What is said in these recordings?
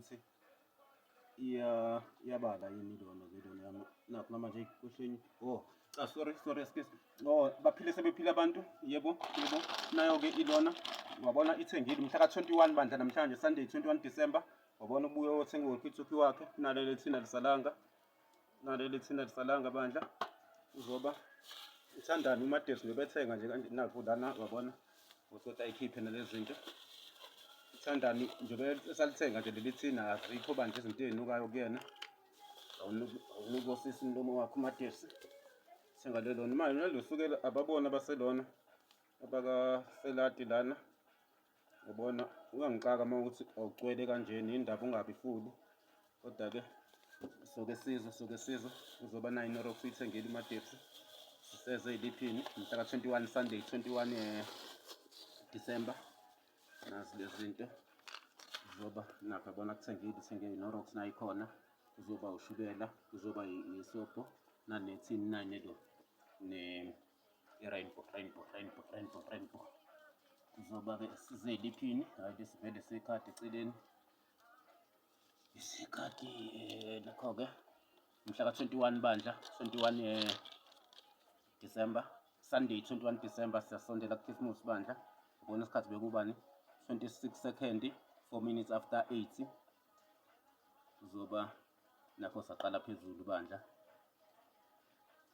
ukuthi iyabala yini lona ke lona yami. Nakho namanje kuhlenye. Oh, ah, sorry, sorry, excuse. Oh, baphile sebephila abantu. Yebo, yebo. Nayo ke ilona. Wabona ithengile mhla ka-21 bandla namhlanje Sunday 21 December. Wabona ubuye othenga walkie-talkie wakhe naleli thina lisalanga. Naleli thina lisalanga bandla. Uzoba uthandani uMadesi nobethenga nje kanje nakho lana wabona. Uzothi ayikhiphe nalezi zinto. Uthandani njengoba esalithenga nje leli thina azikho bandla izinto ey'nukayo kuyena. Awunuka osisi umlomo wakho uMadesi. Thenga lelona. Manje nalosukela ababona abaselona abakaselati lana. Ubona uyangixaka uma ukuthi awucwele kanjena indaba ungabi fulu. Kodwa-ke soke sizwe soke sizwe uzoba nayo iNorox uyithengile uMadesi. Siseze ey'liphini mhla ka-21 Sunday 21 December. Nazi lezi zinto kuzoba nakho yabona kuthengile uthenge iNorox nayo ikhona. Kuzoba ushukela, kuzoba isobho nanethini nane lo ne i-rainbow rainbow rainbow rainbow rainbow. Kuzoba-ke size ey'liphini, hhayi lesivele sekhadi eceleni. Isikhathi nakho-ke mhla ka-21 bandla 21 December Sunday 21 December siyasondela kuKhisimusi bandla. Ubona isikhathi bekubani 26 second 4 minutes after 8 kuzoba nakho saqala phezulu bandla.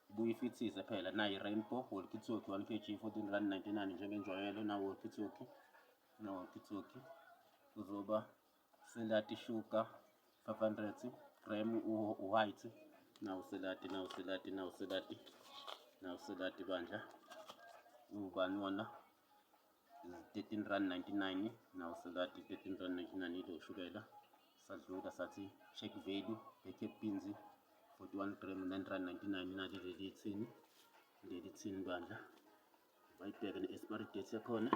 Ibuye ifithize phela nayi rainbow walkie talkie 1 kg 14 rand 99 njengenjwayelo na walkie talkie na walkie talkie kuzoba selati sugar 500 gram white nawu selati nawu selati nawu selati nawu selati bandla ubani wona 13 rand 99 nawu selati 13 rand 99 ilo shukela sadlula sathi check value packet beans 41 gram 9 rand 99 nali leli thini leli thini bandla bayibheke ne-expiry date yakhona.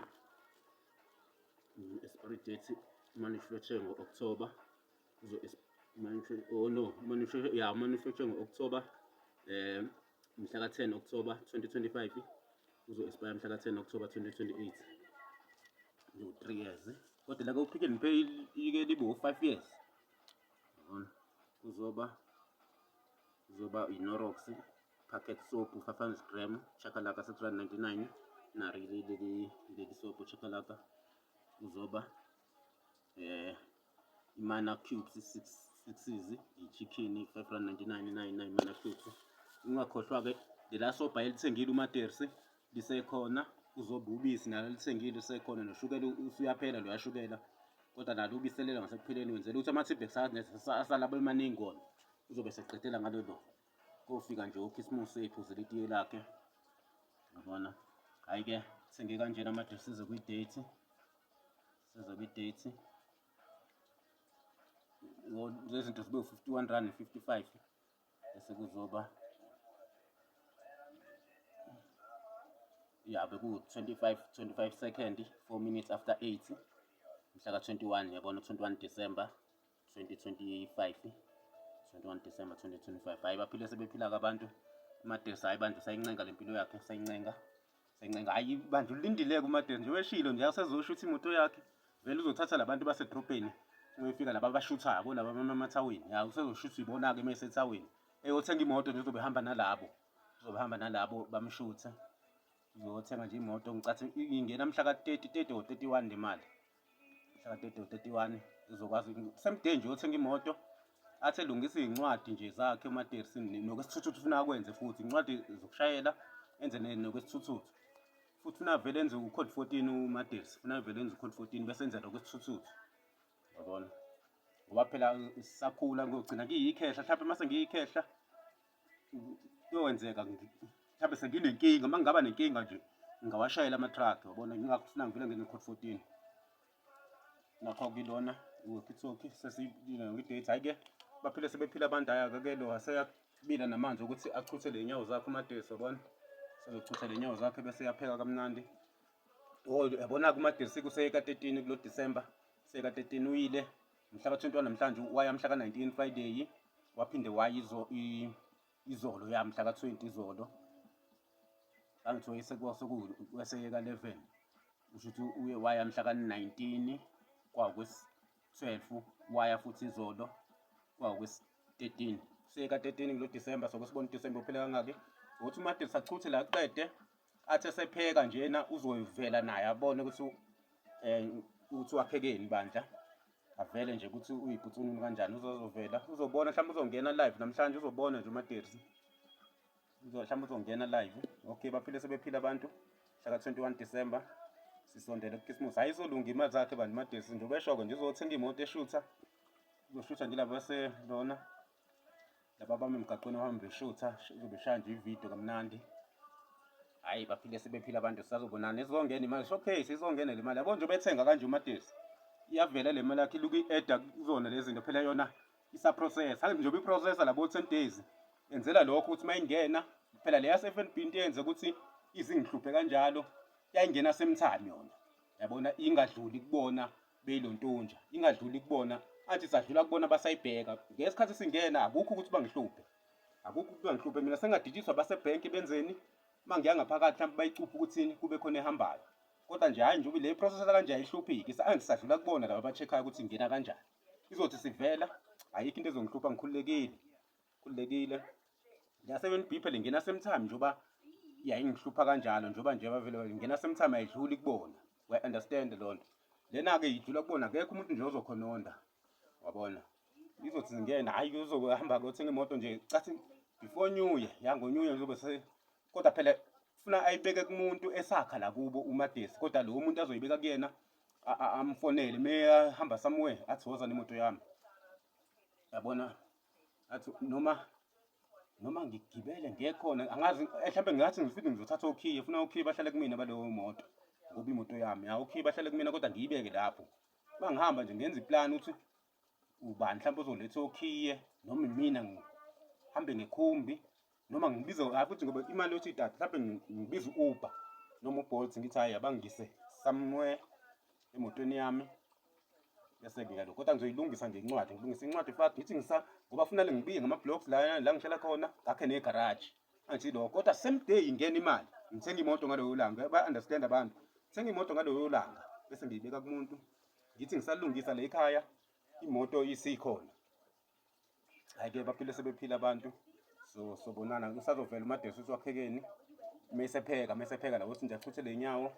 Expiry date manufacture ngo-October kuzo oh no manufacture yeah manufacture ngo-October mhla ka-10 October 2025 uzo expire mhla ka-10 October 2028 no 3 years kodwa la ku-Pick n Pay ike libe u-5 years yabona. Kuzoba i-Knorrox packet soap 500 gram chakalaka 6 rand 99 nari leli leli soap chakalaka. Kuzoba imana cubes 6 sixes i-chicken 5 rand 99 99 imana cubes. Ungakhohlwa ke lela sobha elithengile uMatersi lisekhona. Kuzoba ubisi nalo lithengile lisekhona noshukela usuyaphela lo yashukela kodwa nalo ubiselela ngasekupheleni wenzela ukuthi ama-Tipp-Ex asala abe maningi kona uzobe seqedela ngalolo kofika nje uKhisimusi ephuzela itiye lakhe yabona. Hhayi-ke thenge kanjena amade size kwi-date size kwi-date lezi zinto zibe u-51 rand 55 bese kuzoba ya beku 25 25 second 4 minutes after 8 mhla ka-21 yabona 21 December 2025 21 December 2025. Hayi baphile sebephila-ke abantu uMadesi hayi bandla usayincenga le mpilo yakhe usayincenga usayincenga hayi bandla ulindile-ke uMadesi nje weshilo nje asezosho ukuthi imoto yakhe vele uzothatha labantu basedrobheni uyefika laba abashuthayo yabo laba abamathawini ya usezoshutha ibona-ke uma esethawini eyothenga imoto nje uzobe hamba nalabo uzobe hamba nalabo bamshuthe uzothenga nje imoto ngicathi ingena mhla ka-30 30 or 31 le mali mhla ka-30 or 31 uzokwazi same day nje uyothenga imoto athi elungisa iy'ncwadi nje zakhe uMatersi nokwesithuthuthu ufuna akwenze futhi incwadi zokushayela enze nokwesithuthuthu futhi ufuna vele enze u-code 14 uMatersi ufuna vele enze u-code 14 bese enza nokwesithuthuthu yabona ngoba phela sisakhula ngiyogcina ngiyikhehla mhlawumbe mase ngiyikhehla kuyowenzeka mhlawumbe senginenkinga uma ngingaba nenkinga nje ngingawashayela ama-truck yabona ngingakho funa ngivele ngene code 14 nakho kulona walkie-talkie sesiyidate hhayi-ke baphile sebephila abantu hhayi akake lo aseyabila namanzi ukuthi achuthe le nyawo zakhe uMadesi yabona sezochutha le nyawo zakhe bese yapheka kamnandi. Oh yabona-ke uMadesi kuseyeka 13 kulo December seyeka 13 uyile mhla ka-21 namhlanje waya mhla ka-19 Friday waphinde waya izolo ya mhla ka-20 izolo angithi wayeseyeka 11 kusho ukuthi uye waya mhla ka-19 kwakwesi-12 Waya futhi izolo kwakwesi-13 seka 13 kulo December, soke sibona uDecember uphela kangaki. Ukuthi uMadesi achuthe la qede athi esepheka njena uzoyivela naye abone ukuthi ukuthi wakhekeni bandla, avele nje ukuthi uyibhutsununu kanjani, uzozovela uzobona, mhlawumbe uzongena live namhlanje, uzobona nje uMadesi, mhlawumbe uzongena live. Okay, baphile sebephila abantu mhla ka-21 December, sisondele kuKhisimusi. Hayi, izolunga imali zakhe bantu uMadesi, nje ubesho-ke nje uzothenga imoto eshutha, uzoshutha nje laba lona laba bami emgaqweni ohambe beshutha, uzobe eshaya nje ividiyo kamnandi. Hhayi, baphile sebephila abantu, sisazobonana, izongena imali. Okay, sizongena le mali, yabo nje ubethenga kanje uMadesi, iyavela le mali yakhe, iluku i-eda kuzona lezi zinto, phela yona isa-process angithi njengoba i-processa labo 10 days enzela lokho ukuthi uma ingena phela le yase-FNB into yenze ukuthi izingihluphe kanjalo, yayingena same time yona, yabona, ingadluli kubona beyilontunja, ingadluli kubona, athi sadlula kubona basayibheka ngesikhathi singena, akukho ukuthi bangihluphe, akukho ukuthi bangihluphe. Mina sengadidiswa basebhenki benzeni uma ngiya ngaphakathi, mhlawumbe bayicuphe ukuthini kube khona ehambayo, kodwa nje hhayi, njengoba le process kanje ayihluphiki, angithi sadlula kubona laba aba-check-ayo ukuthi ingena kanjani, izothi sivela, ayikho into ezongihlupha, ngikhululekile, khululekile. La-7B phela ingena same time, njengoba yayingihlupha kanjalo, njengoba nje bavele ingena same time, ayidluli kubona, we understand loo nto. Lena-ke idlula kubona, akekho umuntu nje ozokhononda, wabona, izothi zingena, hhayi, uzohamba kuyothenga imoto nje cathi before New Year, ya ngo-New Year ngizobe se, kodwa phela funa ayibeke kumuntu esakha la kubo uMadesi, kodwa lowo muntu azoyibeka kuyena amfonele meyahamba somewhere, athi woza nemoto yami, yabona, athi noma ngigibele ngekhona, angazi, mhlawumbe ngingathi ngifike ngizothatha okhiye, funa okhiye bahlale kumina baleyo moto, ngoba imoto yami ya okhiye bahlale kumina, kodwa ngiyibeke lapho uma ngihamba nje, ngenza i-plan ukuthi ubani mhlawumbe ozoletha okhiye, noma imina ngihambe ngekhumbi, noma ngibize, hayi futhi ngoba imali yothi idata, mhlawumbe ngibize u-Uber noma u-Bolt, ngithi hhayi, abangise somewhere emotweni yami, bese ngiyalo. Kodwa ngizoyilungisa nje incwadi, ngilungisa incwadi futhi ngithi ngisa ngoba funele ngibiye ngama-blocks la la ngihlala khona, ngakhe negaraji, angithi lokho. Kodwa same day ingena imali, ngithenga imoto ngaloyo langa, ba-understand abantu, ngithenga imoto ngaloyo langa bese ngiyibeka kumuntu, ngithi ngisalungisa le ekhaya, imoto isikhona. Hhayi-ke, baphile sebephila abantu, so sobonana, usazovela uMadesi ukuthi wakhekeni mesepheka, mesepheka la ukuthi nje achuthe le nyawo,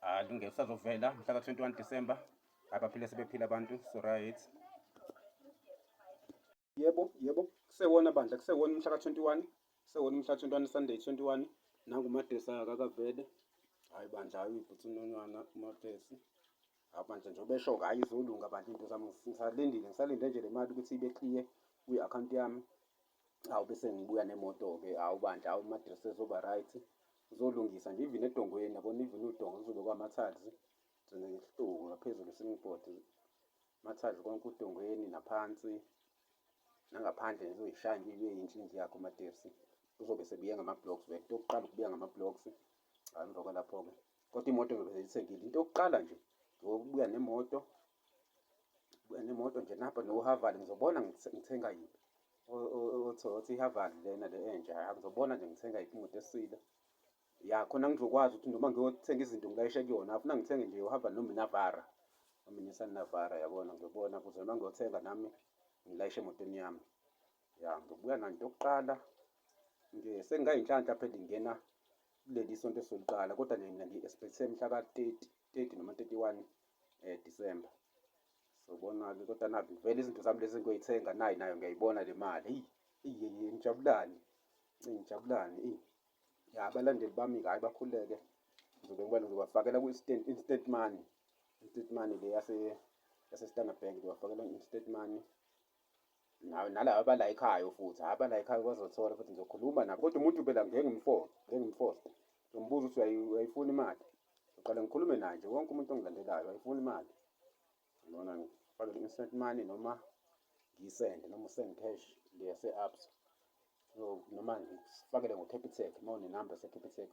alunge, usazovela mhla ka-21 December. Hayi, baphile sebephila abantu, so right. Yebo, yebo, kusewona bandla, kusewona umhla ka-21, kusewona umhla ka-21, Sunday 21. Nangu uMadesi akakavele. Hayi bandla, hayi, uyibhutsunonywana uMadesi. Hayi bandla, njengoba esho-ke, hhayi, izolunga bandla into zami, ngisalindile, ngisalinde nje le mali ukuthi ibe clear kwi-akhawunti yami. Hawu, bese ngibuya nemoto-ke, hawu bandla, hawu, uMadesi ezoba right, uzolungisa nje even edongweni, yabona, even udonga kuzobe kwama-tiles, ngihluku ngaphezulu ceiling board, ama-tiles konke udongweni naphansi nangaphandle, ngizoyishaya nje ibe yinhle indlu yakhe uMadesi. Uzobe sebuye ngama-blocks vele, into yokuqala ukubuya ngama-blocks, hhayi, emva kwalapho-ke kodwa imoto ngizobe seyithengile. Into yokuqala nje ngokubuya nemoto, buya nemoto nje napa no-Haval, ngizobona ngithenga yiphi, othi i-Haval lena le entsha, hhayi, ngizobona nje ngithenga yiphi imoto esile ya khona, ngizokwazi ukuthi noma ngiyothenga izinto ngilayishe kuyona, afuna ngithenge nje uHaval noma iNavara, noma i-Nissan Navara, yabona, ngizobona ukuze noma ngiyothenga nami ngilayishe emotweni yami. Ya, ngizobuya nayo into yokuqala nje, sengingayinhlanhla phela ingena kuleli sonto esizoliqala, kodwa nje mina ngi-expect-e mhla ka-30, 30 noma 31 December. Sobona-ke, kodwa nabi vele izinto zami lezi engiyoyithenga nayi nayo ngiyayibona le mali. Eyi eyi, ngijabulani, ngijabulani, eyi. Ya, abalandeli bami-ke, hhayi, bakhululeke, ngizobe ngibona ngizobafakela ku-instant instant money, instant money le yase-Standard Bank, ngizobafakela instant money nawe nalaba abalayikhayo futhi, hhayi, abalayikhayo bazothola futhi, ngizokhuluma nabo, kodwa umuntu phela ngeke ngimforce, ngeke ngimforce, ngizombuza ukuthi uyayifuna imali, ngiqale ngikhulume naye nje, wonke umuntu ongilandelayo uyayifuna imali, ngibona ngifake i-instant money noma ngiyisende noma u-send cash le yase-Absa, noma ngifakele ngo-Capitec, uma unenamba yase-Capitec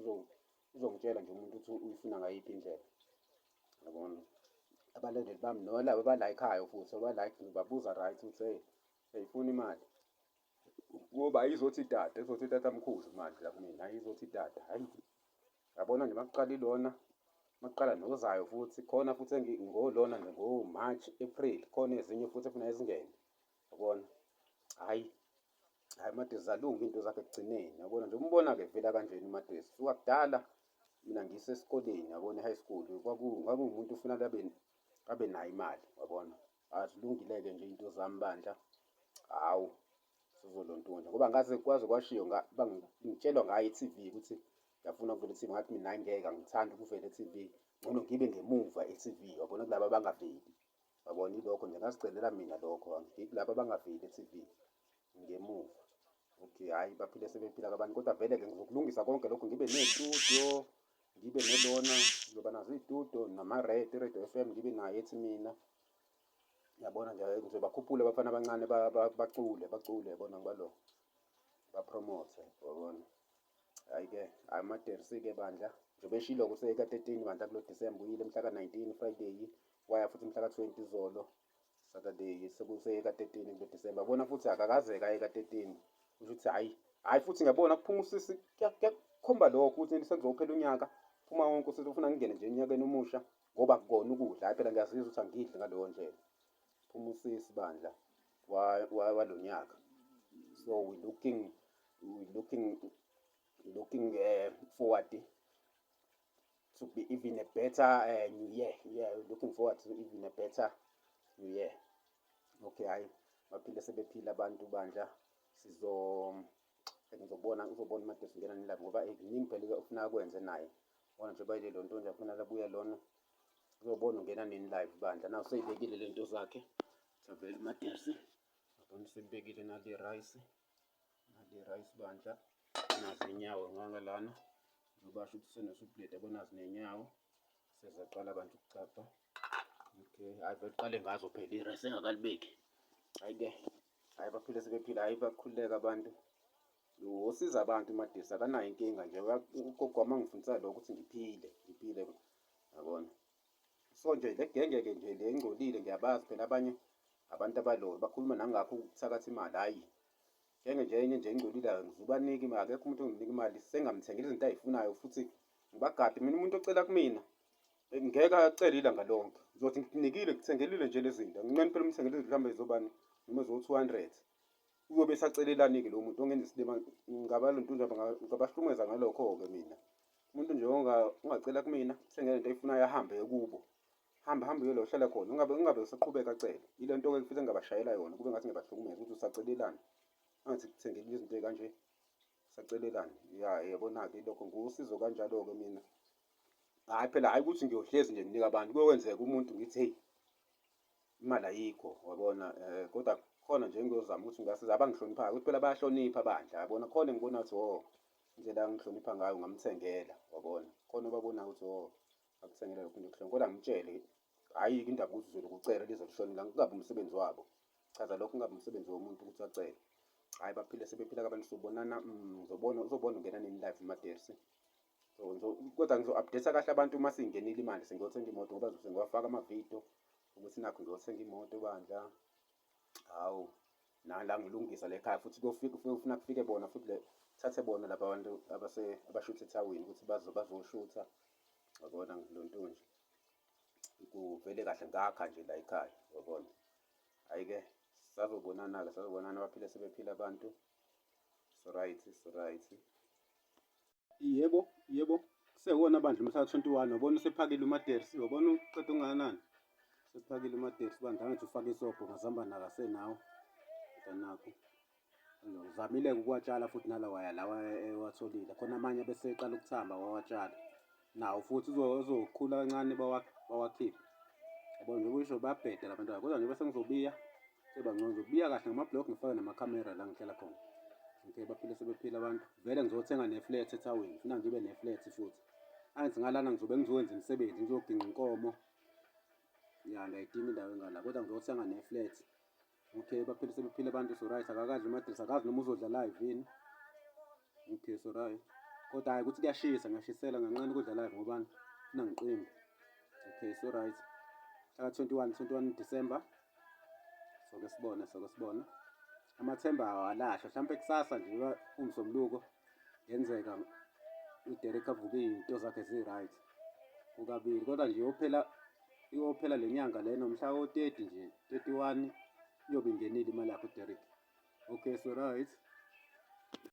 uzongitshela nje umuntu ukuthi uyifuna ngayiphi indlela, yabona. Abalandeli bami nolaba abalayikhayo futhi aba-like, ngibabuza right ukuthi hey, uyayifuna imali, ngoba ayizothi tata, izothi tata mkhulu manje la kumina, ayizothi tata, hayi, yabona nje makuqala ilona. Maqala nozayo futhi khona futhi ngolona nje ngo-March, April khona ezinye futhi efuna zingene, yabona. Hhayi, hhayi uMadesi zalunga iy'nto zakhe ekugcineni, yabona nje umbona-ke evela kanjena uMadesi. Suka kudala mina ngisesikoleni yabona e-high school kwakuwumuntu ofuna abe nayo imali, wabona. Azilungile-ke nje iy'nto zami bandla, hhawu sizolontuka nje ngoba ngaze kwaze kwashiwo ngitshelwa ngayo i-T_V ukuthi ngiyafuna ukuvela e-T_V, ngathi mina hhayi ngeke angithandi ukuvela e-T_V, ngcono ngibe ngemuva e-T_V, wabona kulaba abangaveli. Yabona ilokho nje ngazicelela mina lokho, ngikulaba abangaveli e-T_V ngemuva. Okay, hhayi baphile sebephila abantu kodwa vele-ke ngizokulungisa konke lokho ngibe ney'tudiyo, ngibe nelona, ngizoba nazo iy'tudiyo nama-radio, i-Radio F_M ngibe nayo ethi mina. Yabona nje ngizobakhuphula abafana abancane bacule bacule yabona ngibalo bapromothe yabona. Hhayi-ke, hhayi amadersi-ke bandla njengoba eshilo kuseka-13 bandla kulo December uyile mhla ka-19 Friday waya futhi mhla ka-20 izolo Saturday sekuseka-13 kulo December yabona futhi akakazeke aye ka-13 kusho ukuthi hhayi hhayi futhi ngiyabona kuphuma usisi kuyakukhomba lokho ukuthi sekuzophela unyaka phuma wonke usisi ufuna ngingene nje enyakeni omusha ngoba kukona ukudla hhayi phela ngiyazizwa ukuthi angidli ngaleyo ndlela phuma usisi bandla walo nyaka so we looking forward to be even a better new year. Yeah, we're looking forward to even a better new year. Okay, hayi baphile sebephila abantu bandla. Sizo ngizobona uzobona uMadesi ngena nilapho ngoba kuningi phela ufuna akwenze naye. Bona nje bayile lo nto nje afuna labuya lona. Uzobona ungena nini live bandla. Naw seyibekile le nto zakhe. Savela uMadesi. Yabona sebekile nale rice. Nale rice bandla. Nazo inyawo nganga lana. Njengoba basho ukuthi senesuplate yabona zinenyawo. Sezaqala abantu ukuchapha. Okay, hayi vele uqale ngazo phela i-rice engakalibeki. Hayi-ke, hhayi baphile sebephila, hhayi bakhululeka abantu. Wosiza abantu uMadesi akanayo inkinga nje. Ugogo wami angifundisa lokho ukuthi ngiphile, ngiphile yabona. So nje le genge-ke nje le engcolile ngiyabazi phela abanye abantu abaloyo bakhuluma nangakho ukuthakatha imali, hhayi. Genge nje enye nje engcolile ngizobanika imali, akekho umuntu onginika imali sengamthengela izinto ayifunayo futhi ngibagade. Mina umuntu ocela kumina ngeke acele ilanga lonke, ngizothi ngikunikile ngikuthengelile nje lezi zinto. Nginqeni phela umthengele izinto mhlawumbe zobani noma zo-200 uyobe esacelelani-ke lowo muntu ongenza isilima ngabalontunja ngabahlukumeza ngalokho-ke mina. Umuntu nje ongacela kumina uthengele into ayifunayo ahambe kubo. Hamba hamba uye la ohlala khona ungabe usaqhubeka acele. Yile nto-ke futhi engingabashayela yona kube ngathi ngiyabahlukumeza ukuthi usacelelani. Angithi kuthengele izinto ey'kanje usacelelani. Ya yabona-ke ilokho ngusizo kanjalo-ke mina. Hhayi phela hhayi ukuthi ngiyohlezi nje nginika abantu kuyokwenzeka umuntu ngithi heyi imali ayikho wabona kodwa khona nje engiyozama ukuthi ngibasize abangihloniphayo ukuthi phela bayahlonipha bandla yabona khona engibona ukuthi oh indlela angihlonipha ngayo ngamthengela wabona khona obabonayo ukuthi oh akuthengela lokhu nje kodwa ngimtshele hhayi-ke indaba ukuthi uzoloku ucela lize lishone la kungabi umsebenzi wabo chaza lokho kungabi umsebenzi womuntu ukuthi acele. Hhayi baphile sebephila kabantu sobonana ngizobona uzobona ungena nini live uMadersi. So kodwa ngizo-update kahle abantu uma singenile imali sengiyothenga imoto ngoba zobe sengiwafaka amavidiyo ukuthi nakho ngiyothenga imoto bandla. Hawu nala ngilungisa le khaya futhi kuyofika ufuna kufike bona futhi le thathe bona laba bantu abase abashutha ethawini ukuthi bazo bazoshutha yabona ngilonto nje kuvele kahle ngakha nje la ekhaya yabona. Hhayi-ke sazobonana-ke sazobonana baphile sebephila abantu. So right, so right. Yebo, yebo. Kusewona bandla umhla ka-21 wabona usephakile uMadersi wabona uqeda ungakanani. Sephakile uMadersi bandla angithi ufake isobho ngazambane akasenawo. Kodwa nakho uzamile-ke ukuwatshala futhi nalawaya lawa ewatholile khona amanye abeseqala ukuthamba wawatshala nawo futhi uzokhula kancane bawakhiphe. Yabo nje kusho bayabheda la bantwana kodwa njengoba sengizobiya seba ngcono ngizobiya kahle ngamabhlokhi ngifake namakhamera la ngihlala khona. Okay, baphile sebephila abantu. Vele ngizothenga ne-flat ethawini, funa ngibe ne-flat futhi. Angithi ngalana ngizobe ngizokwenza imisebenzi, ngizoginqa inkomo. Ya ngiyayidinga indawo engala kodwa ngizothenga ne-flat. Okay, baphile sebephila abantu so right akakadli uMadrisa akazi noma uzodla live yini. Okay, so right. Kodwa hhayi ukuthi kuyashisa ngiyashisela nganqena ukudla live ngobani funa ngiqimbe. Okay, so right. Mhla ka-21 21 December. Soke sibone, soke sibone. Amathemba awalahlwa mhlawumpe kusasa nje umsombuluko ngenzeka uDerek avuke iy'nto zakhe zi-right. Kukabili kodwa nje iyophela iyophela le nyanga lena mhla wo-30 nje, 31 iyobe ingenile imali yakho, Derek. Okay, so right.